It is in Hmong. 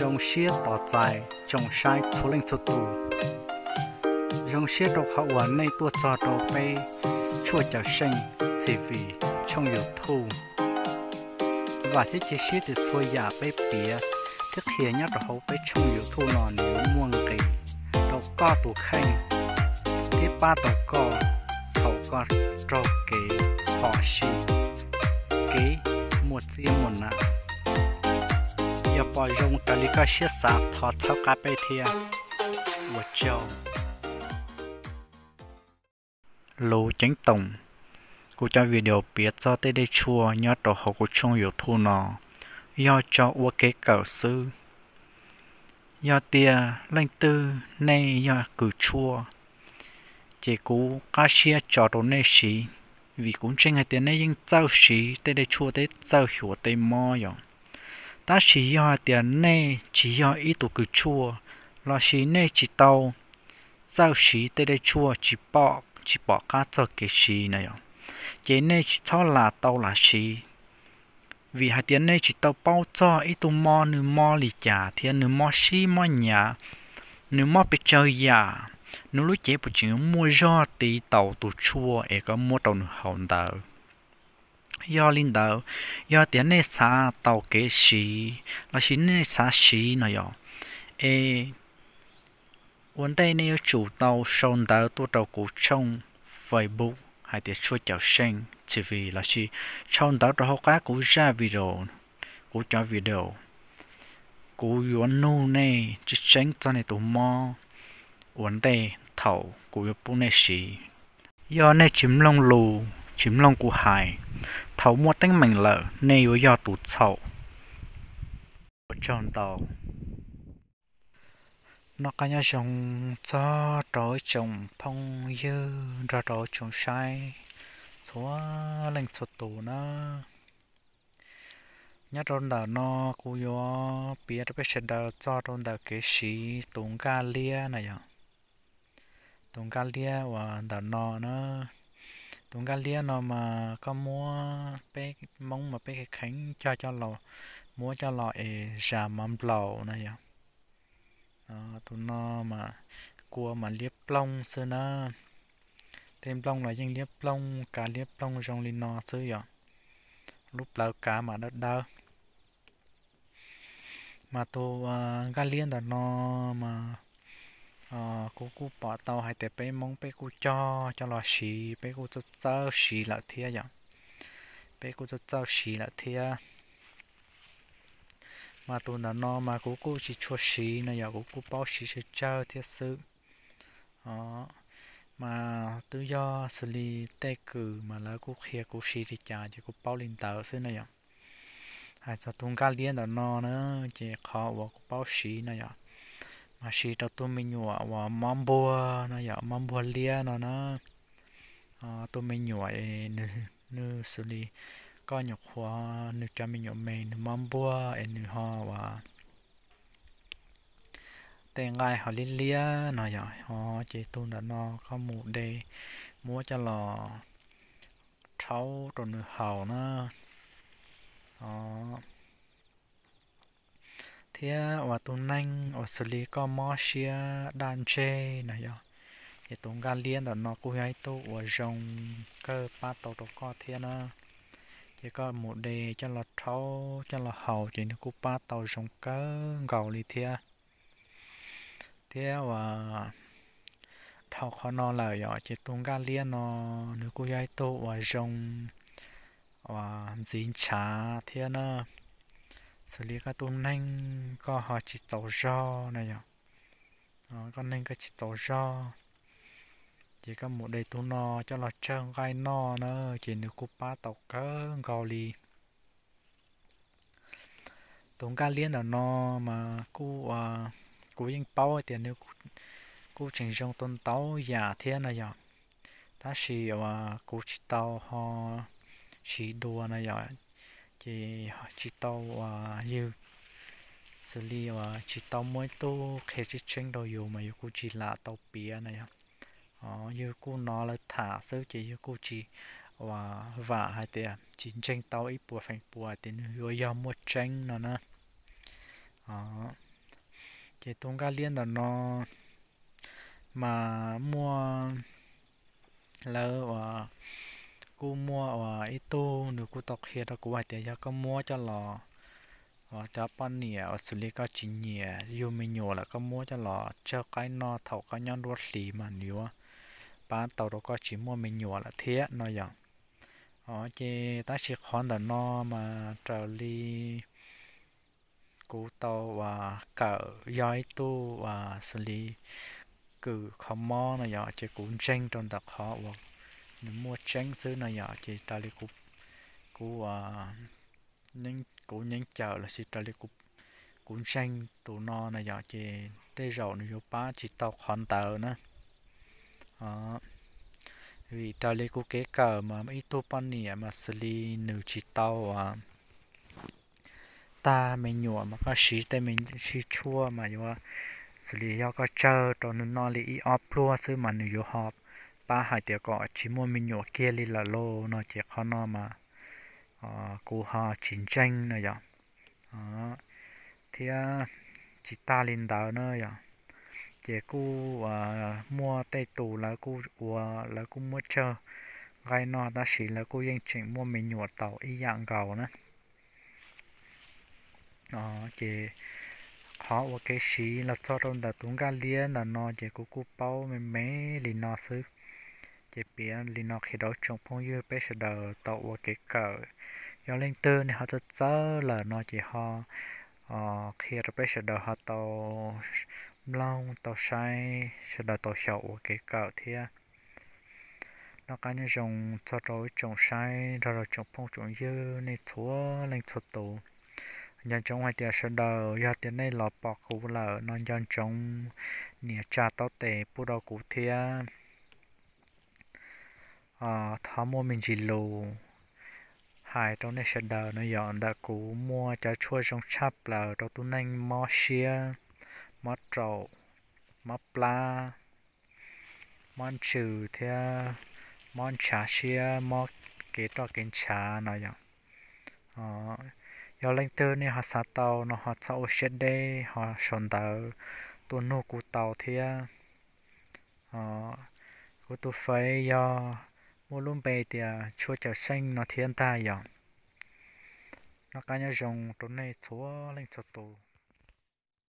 Zoo siab tos txais tsoom saib txhua leej txhua tus. Zoo siab rau qhov uas nej tuaj txog rau peb Tshuaj Cawm Seej T V tshooj YouTube. Vam thiab cia siab tias txhua yam peb piav thiab qhia nyob rau hauv peb tshooj YouTube no nws yuav muaj nqis rau koj tus kheej thiab pab tau koj thaum koj raug kev phom sij, kev muaj txiab muaj nam. Yog pom zoo raws li koj siab xav thov txhawb qab peb thiab. Ua tsaug. Lus ceeb toom, kuv cov video piav txog tej dej tshuaj nyob rau hauv kuv tshooj YouTube no yog tso ua kev kawm xwb. Yog tias leej twg nej yog kws tshuaj, ces kuv qab siab tso rau nej siv, vim kuv ntseeg hais tias nej yeej txawj siv tej dej tshuaj thiab txawj xyuas tej mob yom. Tab sis yog hais tias nej tsis yog ib tug kws tshuaj, lossis nej tsis tau txawj siv tej dej tshuaj, tsis pom, tsis pom qab txog kev siv na yom, ces nej tsis txhob lam tau lam siv. Vim hais tias nej tsis tau paub txog ib tug mob nws mob li cas thiab nws mob sib mob nyav, nws mob pes tsawg yam, nws lub cev puas tseem yuav muaj zog tiv taus tus tshuaj es koj muab rau nws haus ntawd. Yog li ntawd, yog tias nej xav tau kev siv lossis nej xav siv no yom, es ua ntej nej yuav tsum tau sau ntawv tuaj rau kuv tshooj Facebook hais tias Tshuaj Cawm Seej T V lossis sau ntawv rau hauv qab kuv zaj video, kuv cov video. Kuv yuav nug nej tseeb tseeb txog nej tus mob ua ntej thaum kuv yuav pub nej siv. Yog nej tsis mloog lus, tsis mloog kuv hais, thaum muaj teeb meem lawm nej yuav yog tus txhaum. Ua tsaug ntau. Noj qab nyob zoo txog rau ib tsoom phooj ywg nrog rau tsoom saib txhua leej txhua tus na. Nyob rau ntawm no kuv yuav piav rau peb sawv daws txog rau ntawm kev siv tus nkaj liab na yom. Tus nkaj liab uas ntawm no na, tus nkaj liab no mas koj muab peb Hmoob mas peb kheev cog coj los, muab coj los es zas mov nplaum na yom. Tus no mas kua mas liab ploog xwb na. Tej nplooj los yeej liab ploog, kav liab ploog zoo li no xwb yom. Lub plawv kav mas dawb dawb. Mas tus nkaj liab ntawm no mas kuv kuj pom tau hais tias peb Hmoob peb kuj cog coj los siv, peb kuj txawj txawj siv lawm thiab yom. Peb kuj txawj txawj siv lawm thiab. Mas tus ntawm no mas kuv kuj tsis tshua siv no yom, kuv kuj paub siv tsawg tsawg thiab xwb. Mas twb yog xws li tej kws mas lawv kuj qhia kuv siv li cas ces kuv paub li ntawd xwb na yom. Hais txog tus nkaj liab ntawm no na, ces qhov uas kuv paub siv no yom, mas siv rau tus me nyuam uas mob npuag no yom, mob npuag liab no na. Tus me nyuam es nws xws li koj nyuam qhuav nws cov me nyuam me nws mob npuag es nws ho uas tej nqaij ho liab liab no yom, ho ces tus ntawm no koj mus de muab coj los rhaub rau nws haus na. Thiab uas tus neeg uas xws li koj mob siab daj ntseg no yom, ces tus nkaj liab ntawm no kuj yog ib tug uas zoo kawg pab tau rau koj thiab na. Ces koj mus de coj los rhaub coj los haus ces nws kuj pab tau zoo kawg nkaus li thiab. Thiab uas dhau qhov no lawm yom, ces tus nkaj liab no nws kuj yog ib tug uas zoo uas ntxiv ntshav thiab na. Xws li koj tus neeg koj ho tsis txaus zog na yom, koj neeg koj tsis txaus zog, ces koj mus de tus no coj los tsawg nqaij noj na, ces nws kuj pab tau kawg nkaus li. Tus nkaj liab ntawm no mas kuj, kuv yeej paub tias nws kuj tseem zoo tau ntau yam thiab na yom, tab sis uas kuv tsis tau ho siv dua na yom, ces tsis tau uas yus xws li uas tsis tau muaj ib tug qhia tseeb tseeb rau yus mas yus kuj tsis lam tau piav na yom. Yus kuj hnov lawv tham xwb ces yus kuj tsis uas vam hais tias tsis ntseeg tau ib puas feem pua tias nws yuav yog muaj tseeb no na. Ces tus nkaj liab ntawm no mas muaj, lawv uas, kuj muaj uas ib tug nws kuj tau qhia rau kuv hais tias yog koj muab coj los, uas cov poj niam uas xws li koj tsis nyiam yug me nyuam lawm koj muab coj los tsawg qaib noj thaum koj nyob nruab hlis mas nws yuav pab tau rau koj tsis muaj me nyuam lawm thiab no yom. Ces tab sis qhov ntawm no mas raws li kuv tau uas kawm yog ib tug uas xws li kws kho mob no yom, ces kuv ntseeg rau ntawm qhov uas nws muaj tseeb xwb no yom, ces raws li kuv, kuv kuv nyeeb cawm los sis raws li kuv ntseeg tus no no yom, ces tej zaum nws yuav pab tsis tau qhov ntawd na. Vim raws li kuv kev kawm mas ib tug poj niam mas xws li nws tsis tau uas tag me nyuam mas koj siv tej me, siv tshuaj mas yuav, xws li yog koj tsawg rau nws noj li ib ob pluag xwb mas nws yuav ho pab hais tias kom tsis muaj me nyuam kiag li lawm lauj no, ces qhov no mas kuv ho tsis ntseeg no yom. Thiab tsis tag li ntawd na yom, ces kuj muaj tej tus lawv kuj ua, lawv kuj muab tsawg nqaij noj tab sis lawv kuj yeej tseem muaj me nyuam tau ib yam nkaus na. Ces qhov ua kev siv los txog rau ntawm tus nkaj liab ntawm no ces kuv kuj paub me me li no xwb. Ces piav li no qhia rau tsoom phooj ywg peb sawv daws tau ua kev kawm. Yog leej twg nej ho txawj txawj lawm no ces ho qhia rau peb sawv daws ho tau mloog tau saib, sawv daws tau xyaum ua kev kawm thiab. Noj qab nyob zoo txog rau ib tsoom saib nrog rau tsoom phooj tsoom ywg nej txhua leej txhua tus. Nco ntsoov hais tias sawv daws yog tias nej los pom kuv lawm no nco ntsoov nias tsa taub tes pub rau kuv thiab. Thov muaj me ntsis lus hais rau nej sawv daws no yom, ntawm kuv muaj cov tshuaj zoo tshaj plaws rau tus neeg mob siab, mob raum, mob plab, mob ntsws thiab mob ntshav siab, mob kev roj kev ntshav no yom. Yog leej twg nej ho xav tau no ho txhob ua siab deb ho sau ntawv tuaj nug kuv tau thiab. Kuv tus fej yog muaj lub npe tias tshuaj cawm seej no thiab ntag yom. Noj qab nyob zoo rau nej txhua leej txhua tus.